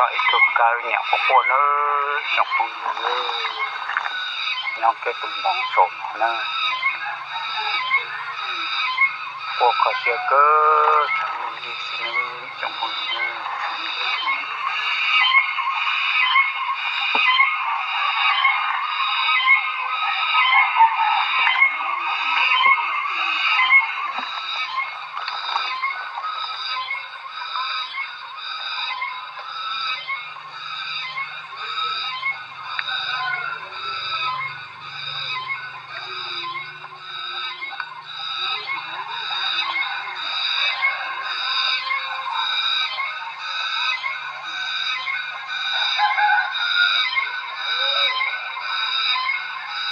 Ib tug kab li niam quaj quaj nawb tsoom phooj ywg, nyob kiag tus ntoo saum no na, quaj kho siab kawg tshaj lub ntiag xwb nawb tsoom phooj ywg.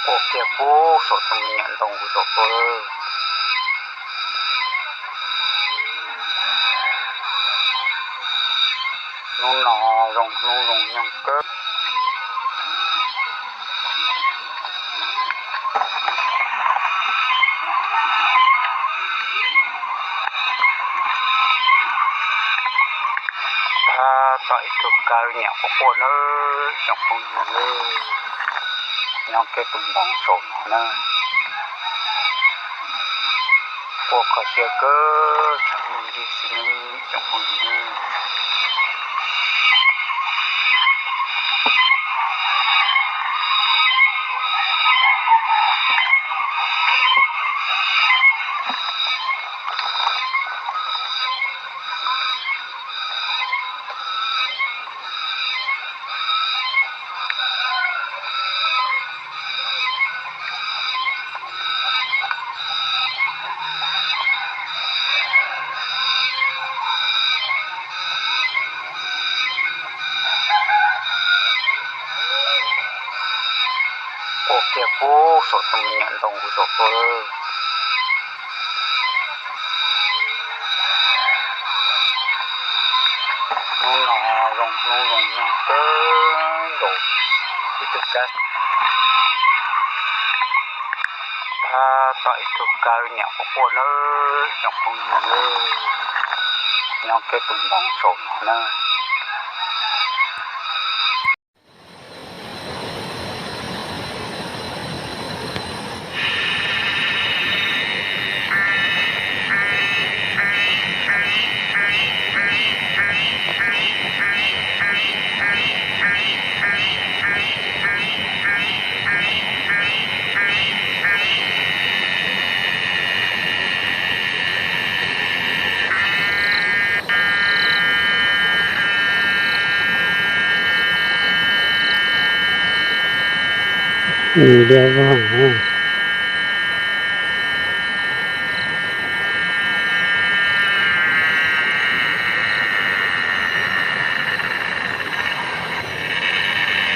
Quaj kiag puag saum tus me nyuam ntoo kuv saum tuaj lawm. Hnub no zoo hnub zoo nyoog kawg. Tab tom ib tug kab li niam quaj quaj nawb tsoom phooj ywg, nyob kiag tus ntoo saum no na, quaj kho siab kawg tshaj lub ntiag xwb nawb tsoom phooj ywg. Quaj kiag puag saum tus me nyuam ntoo kuv saum tuaj lawm. Hnub no zoo hnub zoo nyoog kawg nkaus, ib tug kab, tab tom ib tug kab li niam quaj quaj nawb tsoom phooj ywg, nyob kiag tus ntoo saum no na. Nws liab vog.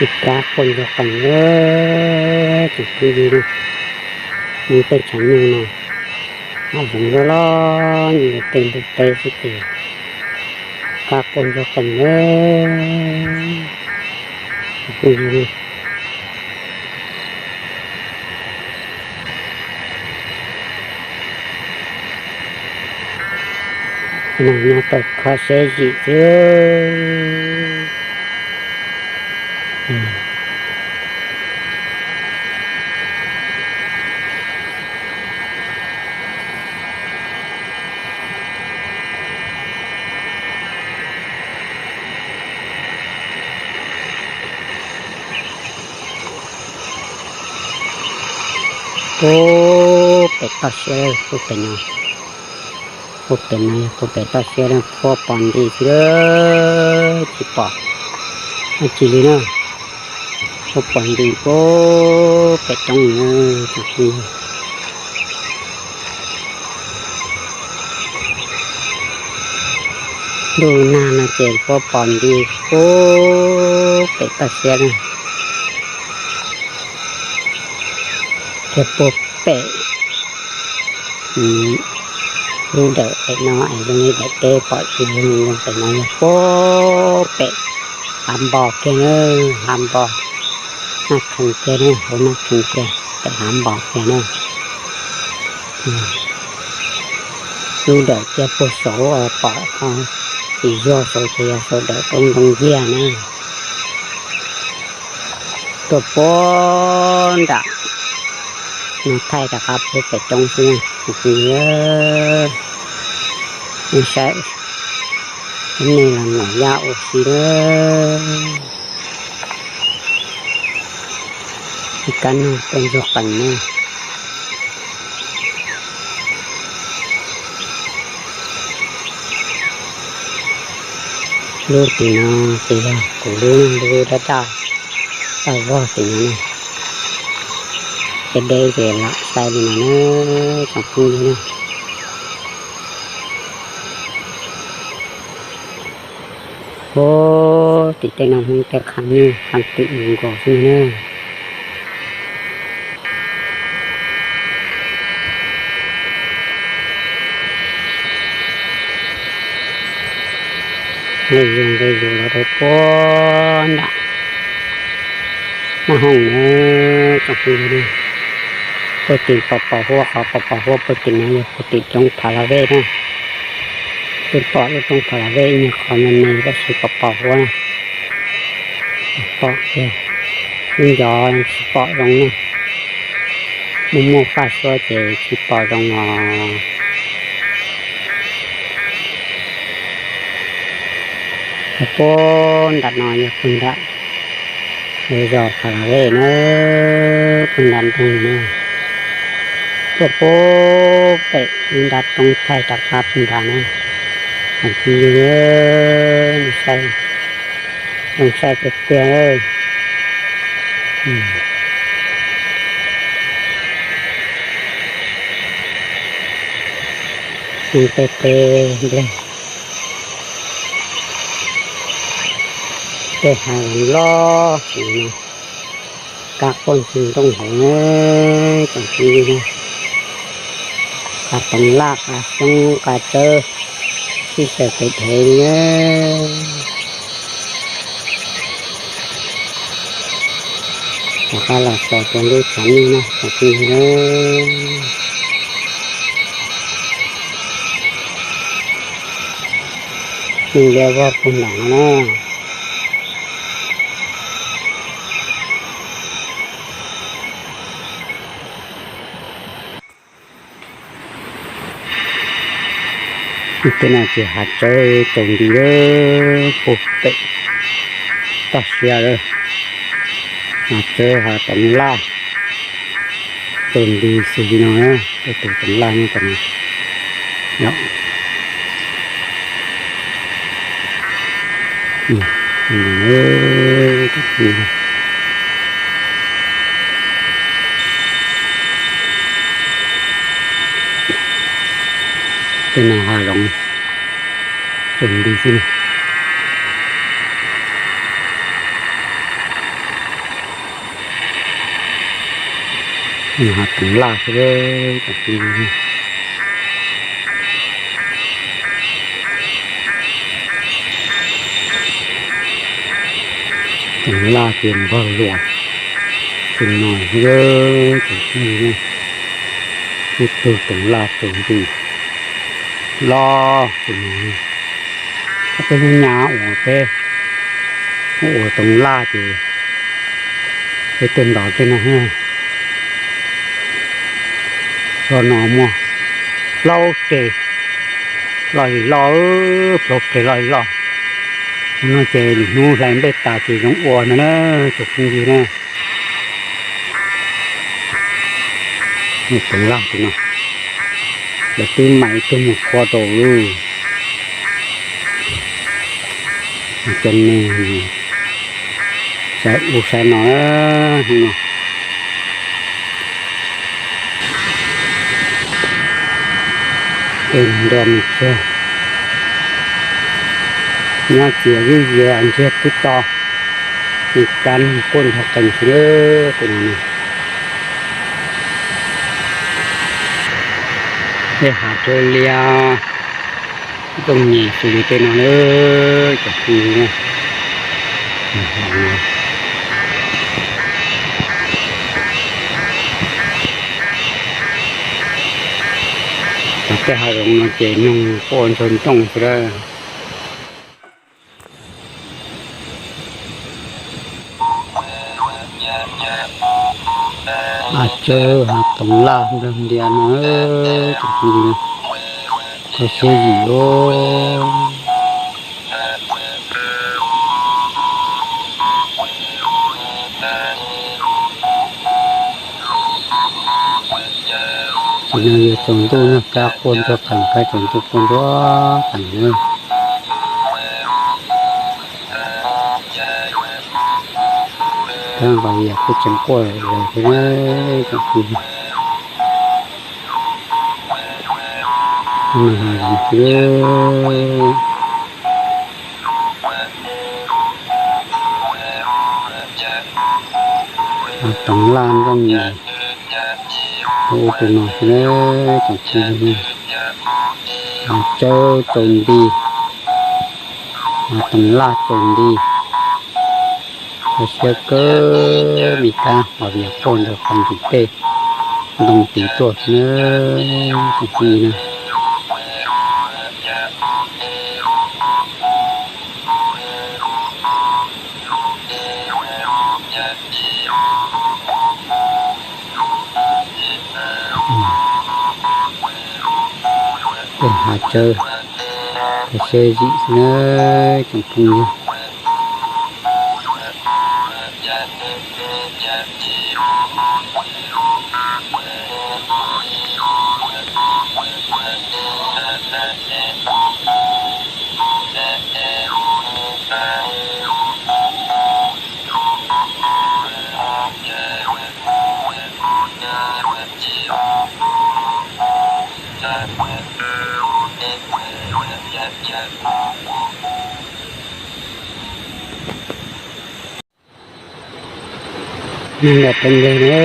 Ib kab quaj ntsuag qees, tsoom phooj ywg na, nws tej tshav nyuj no, hav zoov loj loj, nws tej ntug teb xwb ces kab quaj ntsuag qees na, tsoom phooj ywg na. Nyob tau kho siab zim xwb. Puag pem toj siab, puag pem no, puag pem no yog puag pem toj siab, puag pom nti xwb, tsis pom dab tsi li na. Puag pom nti puag pem roob na. Ntuj nag no ces puag pom nti puag pem toj siab na. Thiab puag pem lub dawm pem no es zoo li daim teb pom zoo pem no yog puag pem hav npo kiag na, hav npo Naj Khees kiag na, hauv Naj Khees kiag, pem hav npo kiag na. Lub dawm kiag puag saud pom Ib zog saud ces yog saud dawm roob ntoo ciaj na. Tuaj puag nram no thaij rov qab puag pem roob xwb na. Tus kwv, nej saib, nej los nyom yaj ua si lawm. Ib kab nog tuaj ntxuag qees na. Lub tim no ces yog kuv lub, lub dab daj, daj vog tim no na. Deb deb ces lam sai li no na, tsoom phooj ywg na. Ub, tim tej no Hmoob tej qhab nyuj qhab twm nkaus xwb na. Nqe yus nqe yus los rau puag nram Naj Hoom na, tsoom phooj ywg. Puag tim pos pos huab, qhov pos pos huab puag tim no yog puag tim roob Pha La Vej na. Twb pom lub roob Pha La Vej ib nyuag qhov me me tab sis pos pos huab na. Pom tiag, lub ncov tsis pom zoo na. Muaj muaj faj suab ces tsis pom zoo os. Puag nram no yog puag nram lub zos Pha La Vej na, puag nram nroog na. Tuaj puag pem lub nrab roob thaij rov qab puag nrad na. Tsoom phooj ywg, nej saib, zoo saib tiag tiag. Tej teb nplej, tej hav zoov loj, kab quaj ntxig nrooj hlawv, tsoom phooj ywg. Qas toov laj, qas xyoob, qas tsawb, sib xyaw pem dhev li na. Rov qab los xaus rau lub tshav nyuj no tsoom phooj ywg na. Nyuj liab vog puag nram no na. Tej no ces hav tsawb tsaus nti lawm, puag pem toj siab lawm. Hav tsawb hav toov laj tsaus nti xws li no na, tej tus toov laj nyob tom no. Tej no hav zoov tsaus nti xwb na. Hav toov laj xwb, toov laj ces npog luas, tus no xwb, tus tug, ib tug toov laj tsaus nti loj, tus no. Peb lub nyab uas peb ua toov laj ces peb tuaj ntov tej no. Zos no muaj plaub tes loj li loj, plaub tes loj li loj. No ces lwm hnub hlais nplej tas ces zoo ua no na, tsoom phooj ywg na. Toov laj tus no, lawv twb mam ib tug mus khua rau lawm. Cov neeg saib ub saib no, no. Tej nroj mus txog, nyob txias ywj yias ntsiag twb to, ib kab quaj ntog qees xwb tej no. Tej hav tsawb liab ntxooj nyem xws li tej no na, cov phooj ywg. Cov tej hav zoov no ces noog quaj ntsoog ntsoog xwb lawm. Hav Tsawb hav Toov Laj nplawg ntias no, tsoom phooj ywg, kho siab zim os. Tam sim no yuav tsaus ntuj, nag kab quaj ntsuag qees, kab tsaus ntuj quaj ntsuag qees na. Kab nqos vias kuj tseem quaj lawm thiab na, tsoom phooj ywg. Hav Toov Laj nroj nyias ua tus no xwb na, tsoom phooj ywg. Hav Tsawb tsaus nti, hav Toov Laj tsaus nti. Kho siab kawg, me kab nqos vias quaj ntsuag qees ntim tej ntoo tid tuaj xwb na, tsoom phooj ywg na. Tej hav tsawb, kho siab zim xwb na, tsoom phooj ywg. Nyob ntawm peb nplej na,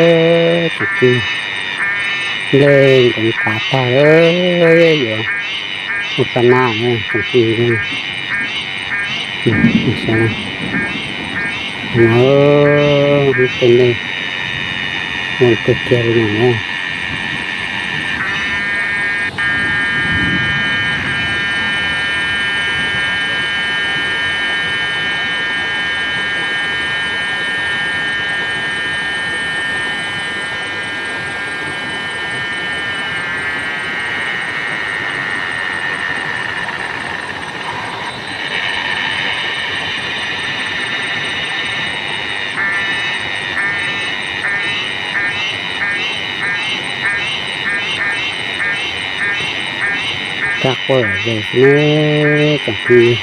tsoom phooj ywg, nplej nkoos kav tag lawm, yuav ua paj nab na, tsoom phooj ywg. Saib no, peb nplej zoo kawg kiag li no na. Kab quaj zom zaws xwb na, tsoom phooj ywg.